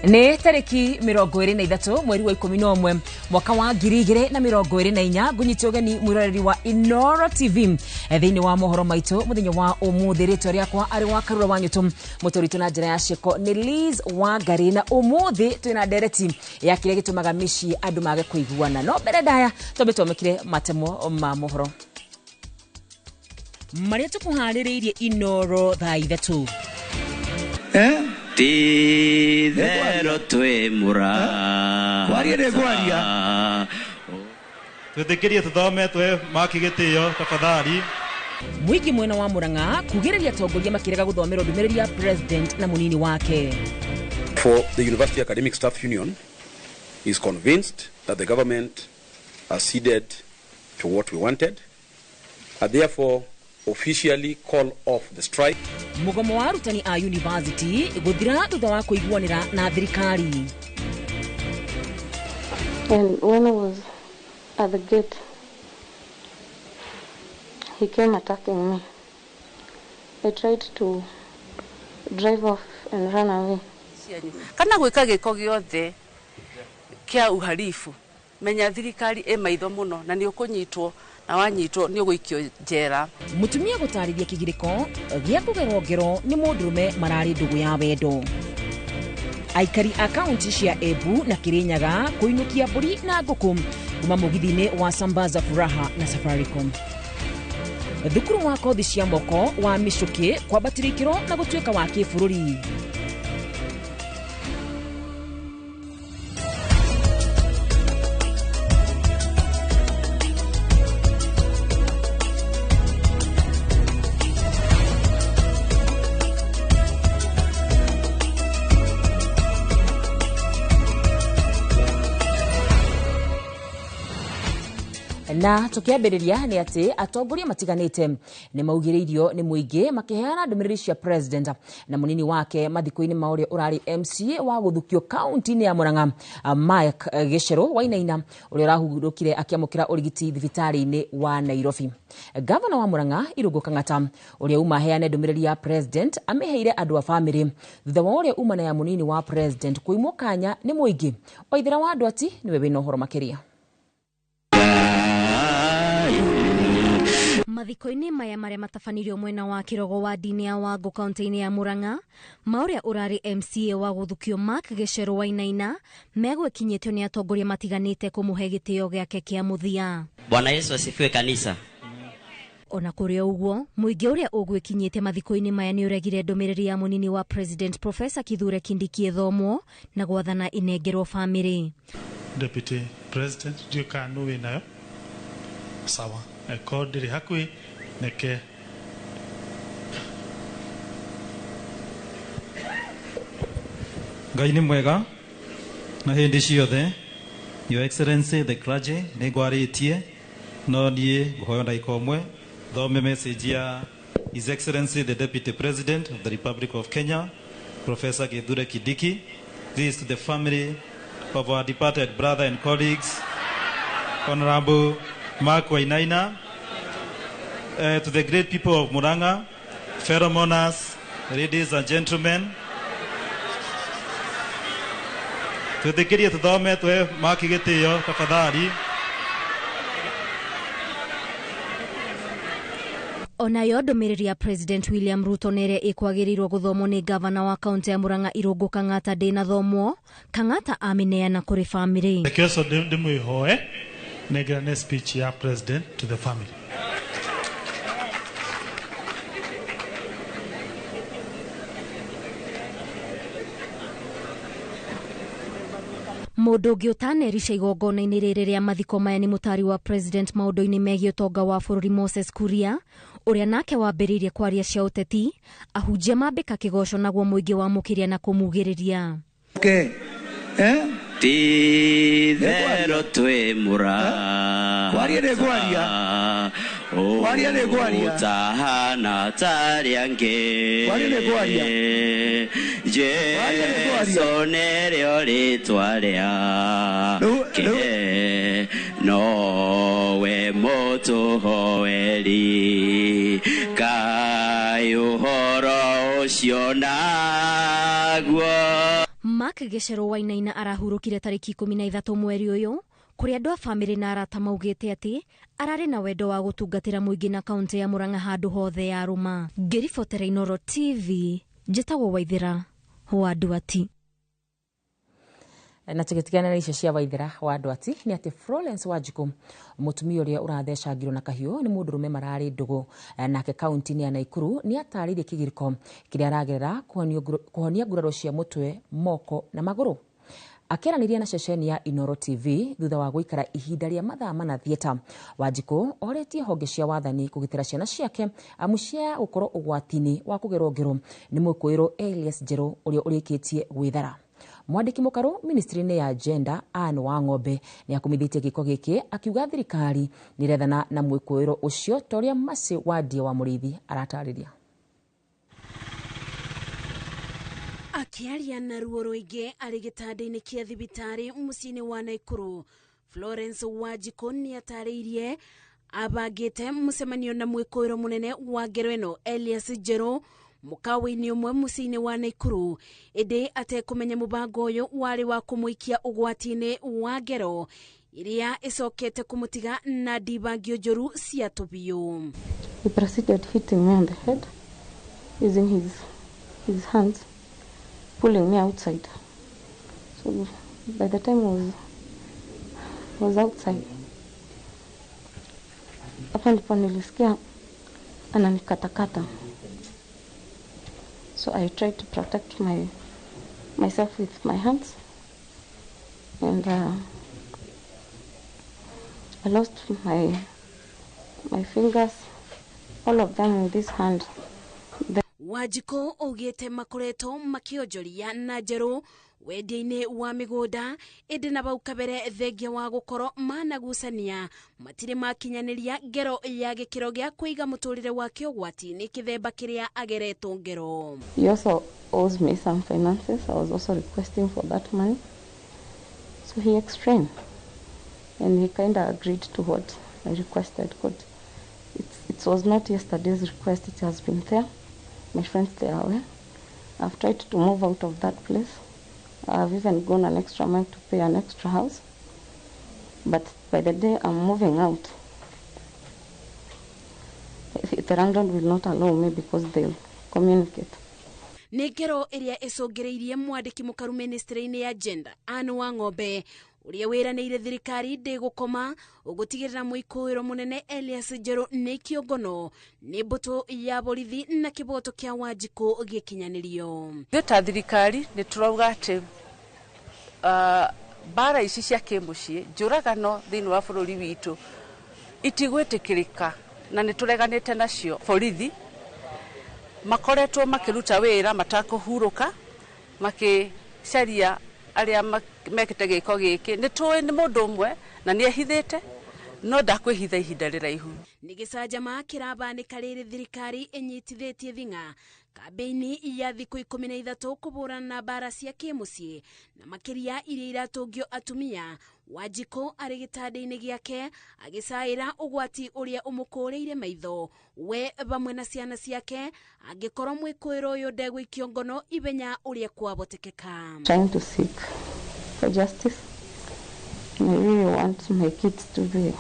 Nĩ tarĩki 23 mweri wa 11 mwaka wa 2024 ngunyite ũgeni mwĩroreri wa Inooro TV thĩinĩ wa mohoro maitũ mũthenya wa ũmũthĩ. Rĩtwa rĩakwa arĩ wa Karura wa Nyũtũ, mũtũritũ na njĩra ya ciĩko nĩ Liz Wangari, na ũmũthĩ twĩna ndereti ya kĩrĩa gĩtũmaga mĩciĩ andũ mage kũiguana. No mbere ndaya twambe twamũkĩre matemo ma mohoro marĩa tũkũharĩrĩirie Inooro thaa 3. Ti-therũ twĩ mũrata. Kwaria nĩ ngwaria. Twĩtĩkĩrie tũthome tũhe Maki gĩtĩo tafadhali. Mũingĩ mwena wa Murang'a kugĩrĩria atongoria makĩrega gũthomerwo ndũmĩrĩri ya president na mũnini wake. For the University Academic Staff Union is convinced that the government acceded to what we wanted and therefore officially call off the strike. Mũgomo wa arutani a university gũthira thutha wa kũiguanĩra na thirikari. And when I was at the gate, he came attacking me. I tried to drive off and run away. Kana gwĩka gĩko gĩothe kĩa uhalifu, menya thirikari ĩ maitho mũno na nĩ ũkũnyitwo, na wanyitwo nĩ ũgũikio njera. Mũtumia gũtarĩria kĩgirĩko gĩa kũgerwo ngero nĩ mũndũrũme mararĩ ndũgũ ya wendo. Aikari a kaunti cia Embu na Kirinyaga kũinũkia mbũri na ngũkũ kuma mũgithi-inĩ wa Sambaza Furaha na Safaricom. Thukuru wa kothi cia moko wa Mĩcũkĩ kwambatĩria ikĩro na gũtuĩka wa kĩbũrũri. Na tukiambĩrĩria nĩ atĩ atongoria matiganĩte nĩ maugĩrĩirio nĩ mũingĩ makĩheana ndũmĩrĩri cia president na mũnini wake mathiko-inĩ ma ũrĩa ũrarĩ MCA wa gũthukio kaunti-inĩ ya Murang'a Mike Gĩcerũ Wainaina ũrĩa ũrahurũkire akĩamũkĩra ũrigiti thibitarĩ-inĩ wa Nairobi. Gavana wa Murang'a Irũngũ Kang'ata ũrĩa uma aheane ndũmĩrĩri ya president amĩheire andũ a famĩlĩ thutha wa ũrĩa uma na ya mũnini wa president kũimwo kanya nĩ mũingĩ. Waithera wa andũ ati nĩwe wĩna ũhoro makĩria. Mathiko-inĩ maya marĩa matabanirio mwena wa Kĩrogo wa ndini ya Wangũ kaunti-inĩ ya Murang'a ma ũrĩa ũrarĩ MCA wa gũthukio Mark Gĩcerũ Wainaina megwĩkinyĩtio nĩ atongoria matiganĩte kũmũhe gĩtĩo gĩake kĩa mũthia. Bwana Yesu asifiwe kanisa. Ona kũrĩ ũguo, mũingĩ ũrĩa ũgwĩkinyĩte mathiko-inĩ maya nĩ ũregire ndũmĩrĩri ya mũnini wa president Professor Kithure Kindiki ĩthomwo na gwathana inengerwo famĩlĩ. Deputy President ndiũĩ kana nũ wĩnayo. Sawa. Eko ndĩrĩ hakuhĩ neke. Ngai nĩ mwega na hĩndĩ ciothe. Your Excellency the clergy nĩ ngwarĩtie no niĩ ngũhoya ndagĩka ũmwe thome message ya His Excellency the Deputy President of the Republic of Kenya Professor Kithure Kindiki. This is to the family of our departed brother and colleagues Honorable Mark Wainaina, to the great people of Murang'a, fellow mourners, ladies and gentlemen. Twĩtĩkĩrie tũthome tũhe Maki gĩtĩo tafadhali. Onayo ndũmĩrĩri ya President William Ruto nĩ ĩrĩa ĩkwagĩrĩirwo gũthomwo nĩ gavana wa kaunti ya Murang'a Irũngũ Kang'ata ndĩnathomwo. Kang'ata amĩneana kũrĩ famĩlĩ. Reke ũcio ndĩmwĩhoe nengerane speech ya president to the family. Mũndũ ũngĩ ũtanerica igongona-inĩ rĩrĩ rĩa mathiko maya nĩ mũtari wa president maũndũ-inĩ megiĩ ũtonga wa bũrũri Moses Kuria ũrĩa nake wambĩrĩirie kwaria cia ũteti ahunjia mambĩka kĩgoco naguo mũingĩ wamũkĩria na kũmugĩrĩria. Okay. Ti-therũ twĩ mũrata. Kwaria nĩ ngwaria. Kwaria nĩ ngwaria. Ũtahana ta arĩa angĩ. Kwaria nĩ ngwaria. Jesu nĩrĩo rĩtwa rĩake, nowe mũtũhoeri. Kaĩ ũhoro ũcio naguo. Mark Gĩcerũ Wainaina arahurũkire tarĩki 13 mweri ũyũ, kũrĩa andũ a bamĩrĩ na arata maugĩte atĩ ararĩ na wendo wa gũtungatĩra mũingĩ na kaũntĩ ya Murang'a handũ hothe yarũma. Ngĩribotera Inooro TV, njĩtagwo Waithĩra wa Nduati. Na tũgĩtigana na icio cia Waithĩra wa Ndwati nĩ atĩ Florence Wanjikũ, mũtumia ũrĩa ũrathecangirwo na kahiũ nĩ mũndũrũme mararĩ ndũgũ nake kaunti-inĩ ya Naikuru, nĩ atarĩirie kĩgirĩko kĩrĩa aragerera kũhonia nguraro cia mũtwe, moko na magũrũ. Akĩaranĩria na ceceni ya Inooro TV thutha wa gũikara ihinda rĩa mathaa 4 thieta, Wanjikũ oretie honge cia wathani kũgitĩra ciana ciake amu cia gũkorwo ũgwati-inĩ wa kũgerwo ngero nĩ mũkũĩrwo Elias Njerũ ũrĩa ũrĩkĩtie gwĩthara. Mwandĩki mũkarũ ministry-inĩ ya gender Anne Wang'ombe nĩ akumithĩtie gĩko gĩkĩ, akiuga thirikari nĩ ĩrethana na mwĩkũĩrwo ũcio, ta ũrĩa Mercy Wandie wa Mũrĩithi aratarĩria. Akĩaria na ruo rũingĩ arĩ gĩtanda-inĩ kĩa thibitarĩ mũciĩ-inĩ wa Naikuru, Florence Wanjikũ nĩ atarĩirie abangĩte mũcemanio na mwĩkũĩrwo mũnene wa ngero ĩno Elias Njerũ mũkawa-inĩ ũmwe mũciĩ-inĩ wa Naikuru, ĩndĩ atekũmenya mũbango ũyũ warĩ wa kũmũikia ũgwati-inĩ wa ngero iria ĩcokete kũmũtiga na ndibangio njũru cia tũbiũ. He proceeded hitting me on the head using his hands, pulling me outside. So by the time I was outside, hapo ndipo nilisikia ananikatakata. So I tried to protect myself with my hands, and I lost my fingers, all of them in this hand. Wanjikũ augĩte makoretwo makĩonjoria na Njerũ wendia-inĩ wa mĩgũnda, ĩndĩ na bau kabere thengia wa gũkorwo managucania matirĩ makinyanĩria ngero ya gĩkĩro gĩa kũiga mũtũrĩre wake ũgwati-inĩ kĩthemba kĩrĩa ageretwo ngero. He also owes me some finances. I was also requesting for that money. So he explained, and he kind of agreed to what I requested. Because it was not yesterday's request, it has been there. My friends, they are aware. I've tried to move out of that place. I've even gone an extra mile to pay an extra house. But by the day I'm moving out, the landlord will not allow me because they'll communicate. Nĩ ngero ĩrĩa ĩcũngĩrĩirie mwandĩki mũkaru ministry-inĩ ya gender Anne Wang'ombe ũrĩa wĩranĩire thirikari ndĩgũkoma ũgũtigĩrĩra mũikũĩro mũnene Elias Njerũ nĩ kĩongono nĩ mbũtũ ya borithi na kĩboto kĩa Wanjikũ gĩkinyanĩrio. Ithuĩ ta thirikari nĩ tũrauga atĩ mbara ici cia kĩmũciĩ, njũragano thĩinĩ wa bũrũri witũ itigwĩtĩkĩrĩka na nĩ tũreganĩte nacio. Borithi makoretwo makĩruta wĩra matakũhurũka, makĩcaria arĩa mekĩte gĩko gĩkĩ. Nĩ tũĩ nĩ mũndũ ũmwe na nĩ ehithĩte, no ndakwĩhitha ihinda rĩraihu. Nĩ gĩcanjama kĩrabanĩka rĩrĩ thirikari ĩnyitithĩtie thing'a kambĩini ya thikũ 13 kũhũrana na mbara cia kĩmũciĩ na makĩria iria iratũngio atumia. Wanjikũ arĩ gĩtanda-inĩ gĩake agĩcaĩra ũgwati ũrĩa ũmũkũrĩire maitho we vamwe na ciana ciake angĩkorwo mwĩkũĩro ũyũ ndegũikio ngono ibenya ũrĩa kwabotekeka. Trying to seek for justice. And I really want my kids to be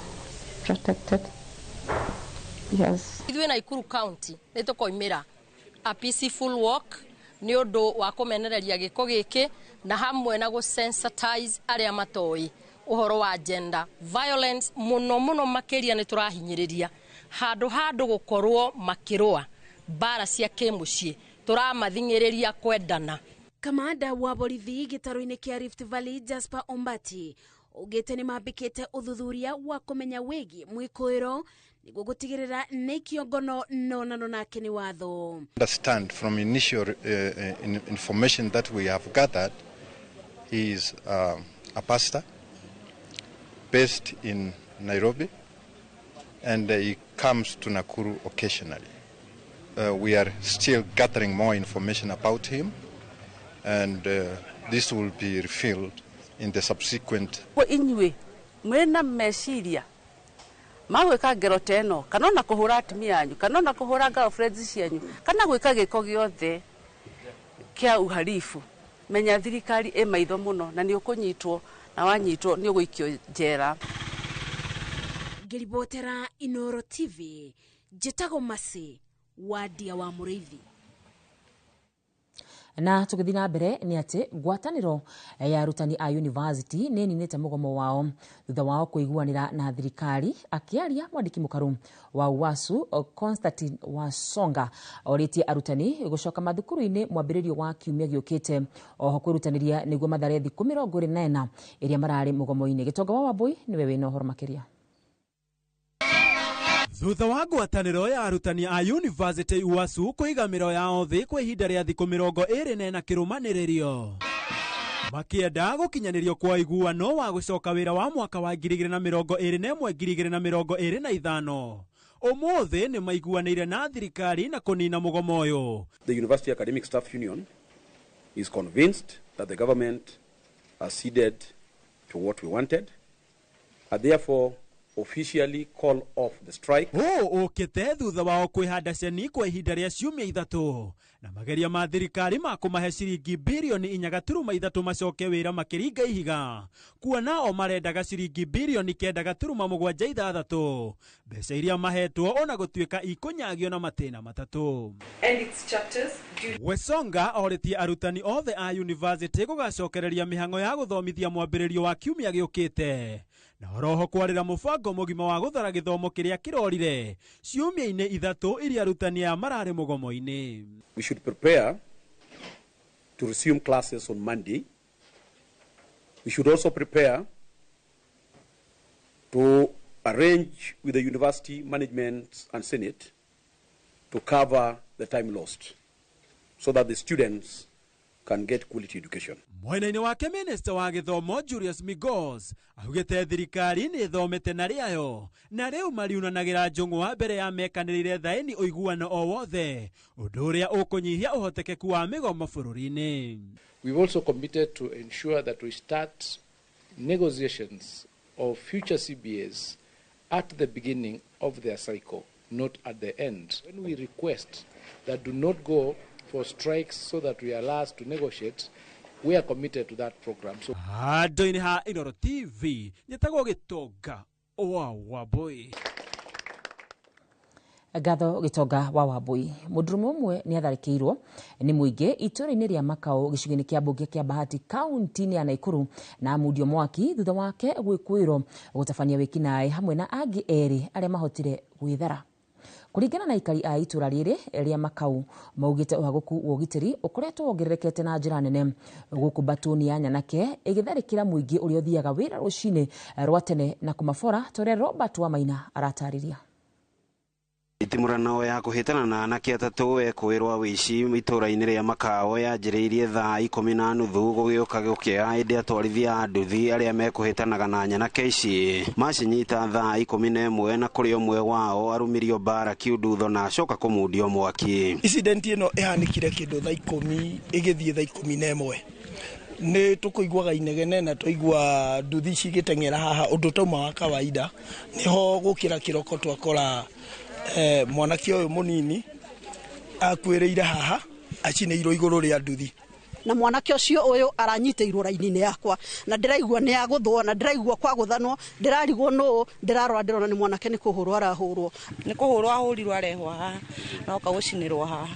protected. Yes. Ithuĩ Nakuru County nĩ tũkoimĩra a peaceful walk nĩ ũndũ wa kũmenereria gĩko gĩkĩ na hamwe na gũ-sensitize arĩa matoĩ ũhoro wa gender violence mũno mũno makĩria. Nĩ tũrahinyĩrĩria handũ handũ gũkorwo makĩrũa mbara cia kĩmũciĩ, tũramathing'ĩrĩria kwendana. Kamanda wa borithi gĩtarũ-inĩ kĩa Rift Valley Jasper Ombati augĩte nĩ mambĩkĩte ũthuthuria wa kũmenya wĩgiĩ mwĩkũĩro nĩguo gũtigĩrĩra nĩ kĩongono nonano nake nĩ watho. Understand from initial information that we have gathered, he is a pastor based in Nairobi, and he comes to Nakuru occasionally. We are still gathering more information about him, and this will be revealed in the subsequent. Kwa inyuĩ mwĩna meciria ma gwĩka ngero ta ĩno, kana ona kũhũra atumia anyu, kana ona kũhũra girlfriends cianyu, kana gwĩka gĩko gĩothe Kĩa uhalifu, menya thirikari ĩ maitho mũno na nĩ ũkũnyitwo, na wanyitwo nĩ ũgũikio njera. Ngĩribotera Inoro TV, njĩtagwo Mercy Wadia wa Mũrĩithi. Na tũgĩthiĩ na mbere nĩ atĩ ngwatanĩro ya arutani a university nĩ ĩninĩte mũgomo wao thutha wao kũiguanĩra na thirikari. Akĩaria mwandĩki mũkaru wa UASU Constantine Wasonga orĩtie arutani gũcoka mathukuru-inĩ mwambĩrĩrio wa kiumia gĩũkĩte, oho kwĩrutanĩria nĩguo mathare thikũ 24 ĩrĩa mararĩ mũgomo-inĩ. Gĩtonga wa Wambui nĩwe wĩna ũhoro makĩria. Thutha wa ngwatanĩro ya arutani a university UASU kũiga mĩro yao thĩ kwa ihinda rĩa thikũ 24 kĩrũmanĩrĩrio, makĩenda gũkinyanĩrio kwa iguano wa gũcoka wĩra wa mwaka wa 2021 2025, ũmũthĩ nĩ maiguanĩire na thirikari na kũnina mũgomo ũyũ. The University Academic Staff Union is convinced that the government acceded to what we wanted and therefore officially call off the strike. Ũũ ũkĩte thutha wao kwĩhanda ceni kwa ihinda rĩa ciumia 3 na mageria ma thirikari ma kũmahe ciringi birioni 4.3 macoke wĩra makĩringa ihiga, kuona o marendaga ciringi birioni 9.76, mbeca iria mahetwo ona gũtuĩka ikũnyagio na matĩna 3. Wesonga orĩtie arutani othe a university gũgacokereria mĩhang'o ya gũthomithia mwambĩrĩrio wa kiumia gĩũkĩte, na oroho kwarĩra mũbango mũgima wa gũthara gĩthomo kĩrĩa kĩrorire ciumia-inĩ 3 iria arutani aya mararĩ mũgomo-inĩ. We should prepare to resume classes on Monday. We should also prepare to arrange with the university management and Senate to cover the time lost so that the students can get quality education. Mwena-inĩ wake minista wa gĩthomo Julius Migos augĩte thirikari nĩ ĩthomete na rĩayo na rĩu mariunanagĩra njũng'wa mbere ya mekanĩrĩire thaĩni ũiguano o wothe, ũndũ ũrĩa ũkũnyihia ũhotekeku wa mĩgomo bũrũri-inĩ. We've also committed to ensure that we start negotiations of future CBAs at the beginning of their cycle, not at the end. When we request that do not go for strikes so that we are last to negotiate, we are committed to that program. So handũ-inĩ ha Inoro TV njĩtagwo Gĩtonga wa Wambui. Ngatho Gĩtonga wa Wambui. Mũndũrũme ũmwe nĩ atharĩkĩirwo nĩ mũingĩ itũũra-inĩ rĩa Makao gĩcigo-inĩ kĩa mbunge kĩa Bahati kaunti-inĩ ya Nakuru na amundio mwaki thutha wake gwĩkũĩrwo gũtabania wĩkinaĩ hamwe na angĩ erĩ arĩa mahotire gwĩthara. Kũringana na aikari a itũũra rĩrĩ rĩa Makau maugĩte ũhagũku wa ũgitĩri ũkoretwo wongererekete na njĩra nene gũkũ mbatũni ya nyanake ĩgĩtharĩkĩra mũingĩ ũrĩa ũthiaga wĩra rũcinĩ rwa tene na kũmabora ta ũrĩa Robert Wamaina aratarĩria. Itimũrano ya kũhĩtana na anake 3 ekũĩrwa wĩici itũũra-inĩ rĩa Makao yanjĩrĩirie thaa 10:30 gũgĩũka gũkĩa hĩndĩ atwarithia a nduthi arĩa mekũhĩtanaga na nyanake ici macinyita thaa 11 na kũrĩ ũmwe wao arumirio mbara kiundutho na acoka kũmundio mwaki. Incident ĩno ĩhanĩkire kĩndũ thaa 10 ĩgĩthiĩ thaa 11 nĩ tũkũiguaga inegene na twaigua nduthi cigĩteng'era haha ũndũ tauma wa kawaida, nĩho gũkĩra kĩroko twakora mwanake ũyũ mũnini akuĩrĩire haha acinĩirwo igũrũ rĩa nduthi. Na mwanake ũcio ũyũ aranyitĩirwo raini-inĩ yakwa na ndĩraigua nĩ agũthwo na ndĩraigua kwagũthanwo, ndĩrarigwo nũũ, ndĩrarora ndĩrona nĩ mwanake nĩ kũhũrwo arahũrwo. Nĩ kũhũrwo ahũrirwo arehwo haha na oka gũcinĩrwo haha,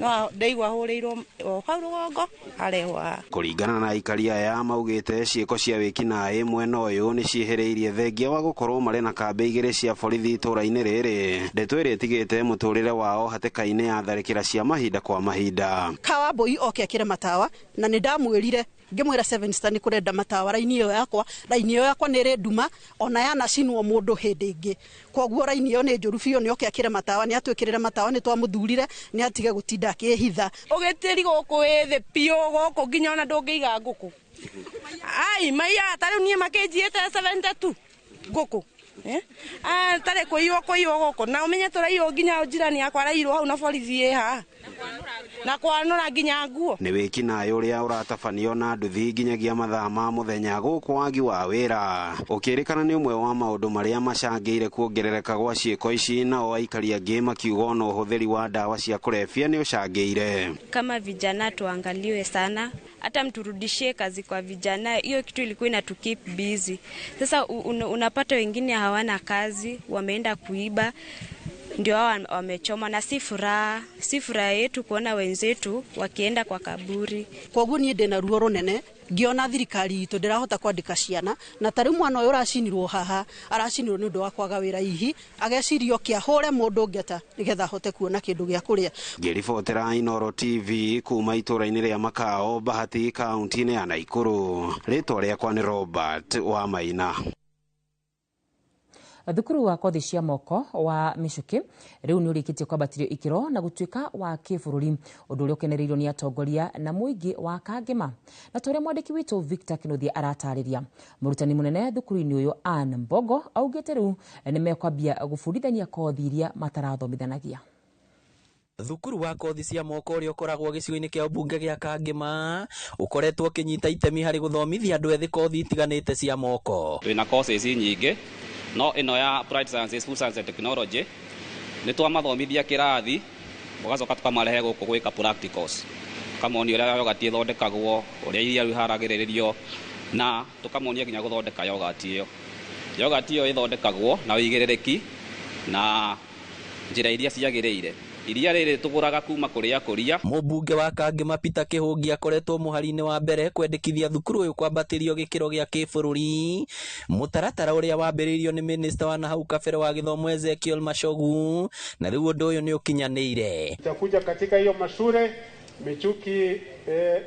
no ndaigua ahũrĩirwo o hau rũgongo arehwo haha. Kũringana na aikari aya maugĩte ciĩko cia wĩkinaĩ mwena ũyũ nĩ ciĩhĩrĩirie thengia wa gũkorwo marĩ na kambĩ 2 cia borithi itũũra-inĩ rĩrĩ, ndeto ĩrĩa ĩtigĩte mũtũrĩre wao hatĩka-inĩ ya tharĩkĩra cia mahinda kwa mahinda. Kawambui oke akĩre matawa na nĩ ndamwĩrire ngĩmwĩra 7 star nĩ kũrenda matawa raini ĩyo yakwa, raini ĩyo yakwa nĩ ĩrĩ nduma ona yanacinwo mũndũ hĩndĩ ĩngĩ, koguo raini ĩyo nĩ njũru biũ, nĩ oke akĩre matawa, nĩ atwĩkĩrĩre matawa, nĩ twamũthurire nĩ atige gũtinda akĩhitha. Ũgitĩri gũkũ wĩ thĩ biũ gũkũ nginya ona ndũngĩiga ngũkũ. Ai maiya ta rĩu niĩ makĩnjiĩte 72 ngũkũ Tarĩ kũiywo kũiywo gũkũ na ũmenye tũraiywo nginya njirani yakwa araiyirwo hau na borithi ĩ haha na kwanũra nginya nguo. Nĩ wĩkinaĩ ũrĩa ũratabanio na nduthi nginyagia mathaa ma mũthenya gũkũ wagi wa wĩra ũkĩrĩkana nĩ ũmwe wa maũndũ marĩa macangĩire kuongerereka gwa ciĩko ici, nao aikari angĩ makiuga ona ũhũthĩri wa ndawa cia kũrebia nĩ ũcangĩire. Kama vijana tuangaliwe sana, hata mturudishie kazi kwa vijana. Hiyo kitu ilikuwa inatu keep busy. Sasa unapata wengine hawana kazi, wameenda kuiba, ndio hao wamechoma, na si furaha yetu kuona wenzetu wakienda kwa kaburi. Koguo niĩ ndĩna ruo rũnene ngiona thirikari itũ ndĩrahota kwandĩka ciana, na tarĩu mwana ũyũ ũracinirwo haha aracinirwo nĩ ũndũ wa kwaga wĩra hihi ageciria oke ahũre mũndũ ngeta nĩgetha ahote kuona kĩndũ gĩa kũrĩa. Ngĩribotera Inooro TV kuma itũra-inĩ rĩa Makao, Bahati, kaunti-inĩ ya Naikuru, rĩtwa rĩakwa nĩ Robert wa Maina. Thukuru wa kothi cia moko wa Michuki riu ni urikitie kwambatirio ikiro na gutuika wa kibũrũri, undu uria ukenereirio ni atongoria na muingi wa Kangema. Na toria mwandiki witu Victor Kinuthia aratariria, murutani munene thukuru-ini uyu Ann Mbogo augite riu ni mekwambia gubundithania kothi iria matarathomithanagia. Thukuru wa kothi cia moko ũrĩa ũkoragwo gĩcigo-inĩ kĩa ũmbunge gĩa Kangema ũkoretwo ũkĩnyita itemi harĩ gũthomithia andũ ethĩ kothi itiganĩte cia moko. Twĩna courses nyingĩ, no ĩno ya Applied Sciences, Food Science and Technology nĩ twamathomithia kĩrathi ũgacoka tũkamarehe gũkũ gwĩka practicals, tũkamonia ũrĩa yogati ĩthondekagwo, ũrĩa iria iharagĩrĩrio, na tũkamonia nginya gũthondeka yogati ĩyo. Yogati ĩyo ĩthondekagwo na ũigĩrĩrĩki na njĩra iria ciagĩrĩire. Iria rĩrĩ tũgũraga kuma kũrĩ akũria. Mũmbunge wa Kangema Peter Kĩhũngi akoretwo mũhari-inĩ wa mbere kwendekithia thukuru ũyũ kwambatĩrio gĩkĩro gĩa kĩbũrũri, mũtaratara ũrĩa wambĩrĩirio nĩ minista wa nahau kabere wa gĩthomo Ezekiel Machogu, na rĩu ũndũ ũyũ nĩ ũkinyanĩire. Itakuja katika hiyo mashure Michuki,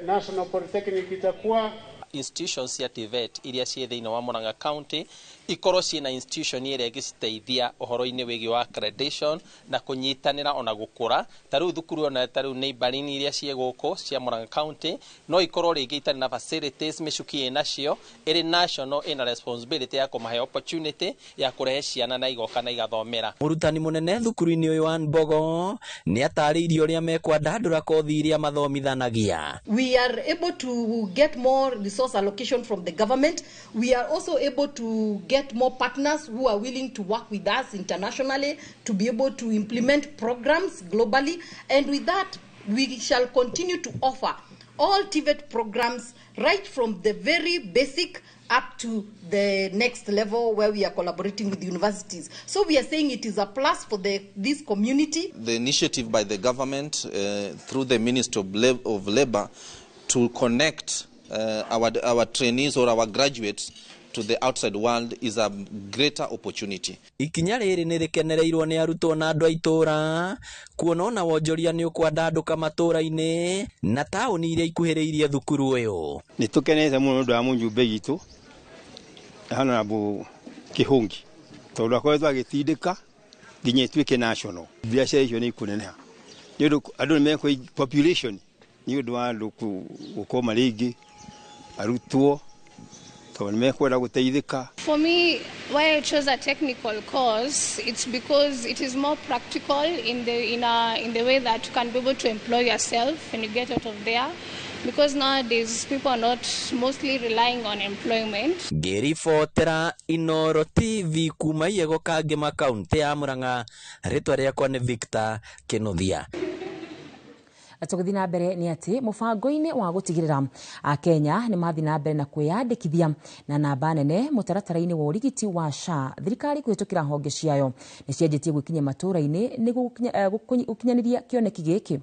National Polytechnic itakuwa institutions cia TVET iria ciĩ thĩinĩ wa Murang'a County ikorwo ciĩna institution ĩrĩa ĩngĩciteithia ũhoro-inĩ wĩgiĩ wa accreditation na kũnyitanĩra ona gũkũra. Ta rĩu thukuru ona ta rĩu neighboring iria ciĩ gũkũ cia Murang'a County no ikorwo rĩngĩ itarĩ na facilities Michuki ĩnacio, ĩrĩ national ĩna responsibility ya kũmahe opportunity ya kũrehe ciana na igoka na igathomera. Mũrutani mũnene thukuru-inĩ ũyũ Ann Mbogo nĩ atarĩirie ũrĩa mekwandandũra kothi iria mathomithanagia. We are able to get more resource allocation from the government. We are also able to get more partners who are willing to work with us internationally to be able to implement programs globally. And with that, we shall continue to offer all TVET programs right from the very basic up to the next level where we are collaborating with universities. So we are saying it is a plus for this community. The initiative by the government through the Ministry of Labor to connect our trainees or our graduates to the outside world is a greater opportunity. Ikinya rĩrĩ nĩ rĩkenereirwo nĩ arutwo na andũ a itũũra kuona ona wonjoria nĩ ũkwandandũka matũũra-inĩ na taũni iria ikuhĩrĩirie thukuru ũyũ. Nĩ tũkenete mũno nĩ ũndũ wa mũjumbe witũ Honorable Kĩhũngi tondũ akoretwo agĩtindĩka nginya ĩtuĩke national. Biacara icio nĩ ikũneneha nĩ ũndũ andũ nĩ mekũ population nĩ ũndũ wa andũ gũkorwo marĩ aingĩ, arutwo. For me, why I chose a technical course, it's because it is more practical in the way that you can be able to employ yourself when you get out of there. Because nowadays people are not mostly relying on employment. Ngĩribotera Inooro TV kuma Iyego Kangema kaunti ya Murang'a, rĩtwa rĩakwa nĩ Victor Kinuthia. Tũgĩthiĩ na mbere nĩ atĩ mũbango-inĩ wa gũtigĩrĩra Akenya nĩ mathiĩ na mbere na kwĩyandĩkithia na namba nene mũtaratara-inĩ wa ũrigiti wa SHA, thirikari kũhĩtũkĩra honge ciayo nĩ cianjĩtie gwĩkinyia matũũra-inĩ nĩguo gũkinyanĩria kĩoneki gĩkĩ.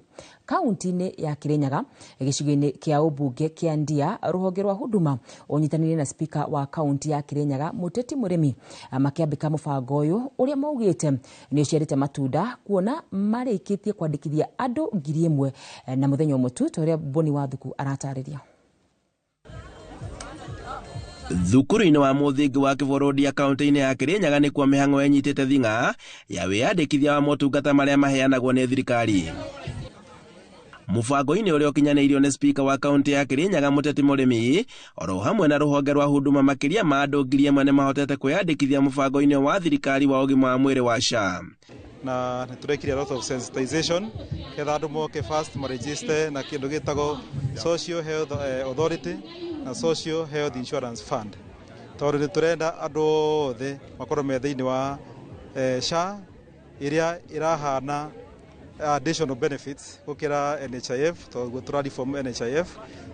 Kaunti-inĩ ya Kirinyaga gĩcigo-inĩ kĩa ũmbunge kĩa Ndia, rũhonge rwa Huduma ũnyitanĩire na spika wa kaunti ya Kirinyaga Mũteti Mũrĩmi makĩambĩka mũbango ũyũ ũrĩa maugĩte nĩ ũciarĩte matunda kuona marĩkĩtie kwandĩkithia andũ 1,000 na mũthenya ũmwe tu ta ũrĩa Boni Wathuku aratarĩria. Thukuru-inĩ wa mũthingi wa Kĩbũrũndia kaunti-inĩ ya Kirinyaga nĩkuo mĩhang'o ĩnyitĩte thing'a ya wĩyandĩkithia wa motungata marĩa maheanagwo nĩ thirikari. Mũbango-inĩ ũrĩa ũkinyanĩirio nĩ spika wa kaunti ya Kirinyaga Mũteti Mũrĩmi oro hamwe na rũhonge rwa Huduma makĩria ma andũ 1,000 nĩmahotete kwĩyandĩkithia mũbango-inĩ wa thirikari wa ũgima wa mwĩrĩ wa SHA. Na nĩtũrekire a lot of sensitization ketha andũ moke first maregister na kĩndũ gĩtagwo Social Health Authority na Social Health Insurance Fund, tondũ nĩtũrenda andũ othe makorwo me thĩinĩ wa SHA ĩrĩa ĩrahana additional benefits gũkĩra NHIF, tondũ tũra reform NHIF.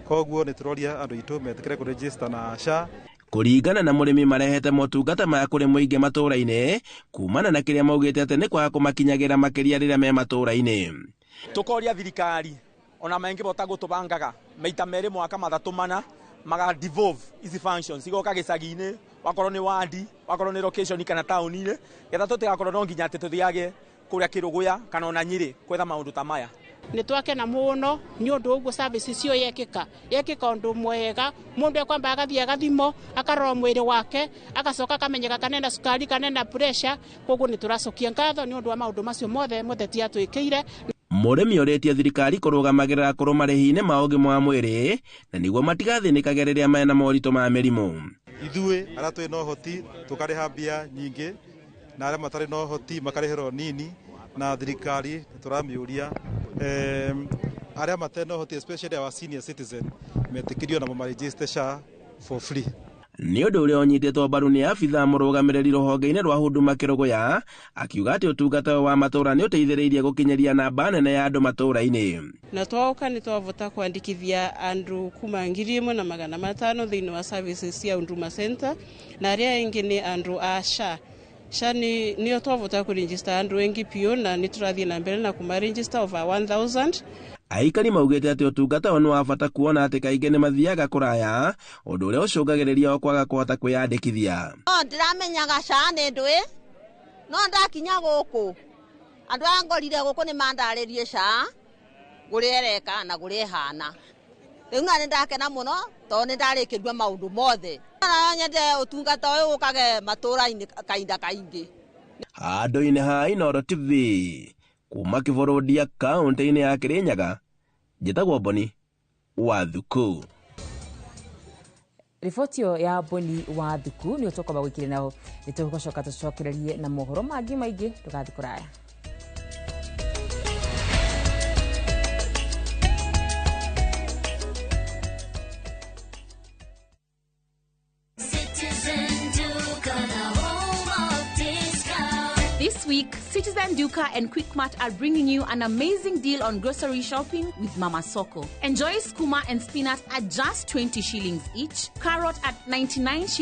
Koguo nĩtũroria andũ aitũ metĩkĩre kũregister na SHA. Kũringana na mũrĩmi, marehete motungata maya kũrĩ mũingĩ matũũra-inĩ kumana na kĩrĩa maugĩte atĩ nĩ kwaga kũmakinyagĩra makĩria rĩrĩa me matũũra-inĩ. Tũkoria thirikari ona maingĩbota gũtũbangaga maita merĩ mwaka mathatũ mana maga devolve ici functions igoka gĩcagi-inĩ, wakorwo nĩ wadi, wakorwo nĩ location kana taũni-inĩ, getha tũtigakorwo no nginya atĩ tũthiage kũrĩa Kĩrũgũya kana ona Nyĩrĩ kwetha maũndũ ta maya. Nĩ twakena mũno nĩ ũndũ ũguo service icio yekĩka ũndũ mwega. Mũndũ ekwamba agathiĩ agathimwo, akarora mwĩrĩ wake, agacoka akamenyeka kana ena cukari kana ena pressure. Koguo nĩ tũracokia ngatho nĩ ũndũ wa maũndũ macio mothe mũteti atwĩkĩire. Mũrĩmi orĩtie thirikari kũrũgamagĩrĩra akũrũ marĩhi-inĩ ma ũgima wa mwĩrĩ na nĩguo matigathĩnĩkage rĩrĩa mena moritũ ma mĩrimũ. Ithuĩ arĩa twĩ na ũhoti tũkarĩha mbia nyingĩ na arĩa matarĩ na ũhoti makarĩhĩrwo nini, na thirikari tũramĩũria arĩa matarĩ na ũhoti especially our senior citizen metĩkĩrio namo maregister SHA for free. Nĩ ũndũ ũrĩa ũnyitĩtwo mbaru nĩ abithaa mũrũgamĩrĩri rũhonge-inĩ rwa Huduma Kĩrũgũya, akiuga atĩ ũtungata ũyũ wa matũũra nĩ ũteithĩrĩirie gũkinyĩria namba nene ya andũ matũũra-inĩ. Na twoka nĩ twavota kwandĩkithia andũ kuma 1,500 thĩinĩ wa services cia Huduma Center, na arĩa aingĩ nĩ andũ a SHA. SHA nĩyo twavota kũregister andũ aingĩ biũ, na nĩ tũrathiĩ na mbere na kũmaregister over 1,000. Aikari maugĩte atĩ ũtungata ũyũ nĩ wa bata kuona atĩ kaingĩ nĩ mathiaga kũraya, ũndũ ũrĩa ũcũngagĩrĩria o kwaga kũhota kwĩyandĩkithia. No ndĩramenyaga SHA nĩ ndũĩ, no ndakinya gũkũ andũ aya ngorire gũkũ nĩ mandarĩrie SHA gũrĩa ĩreka na gũrĩa ĩhana. Rĩu na nĩ ndakena mũno tondũ nĩ ndarĩkĩrio maũndũ mothe. Na nyende ũtungata ũyũ ũkage matũũra-inĩ kahinda kaingĩ. Handũ-inĩ ha Inooro TV kuma Kĩbũrũndia kaũntĩ-inĩ ya Kĩrĩnyaga, njĩtagwo Boni wa Thuku. Riboti ĩyo ya Boni wa Thuku nĩ ũtũkwamba gwĩkire nao, nĩ tũgũcoka tũcokererie na mohoro mangĩ maingĩ. Ndũgathiĩ kũraya. This week, Citizen Duka and Quickmart are bringing you an amazing deal on grocery shopping with Mama Soko. Enjoy skuma and spinach at just 20 shillings each, carrot at 99 shillings.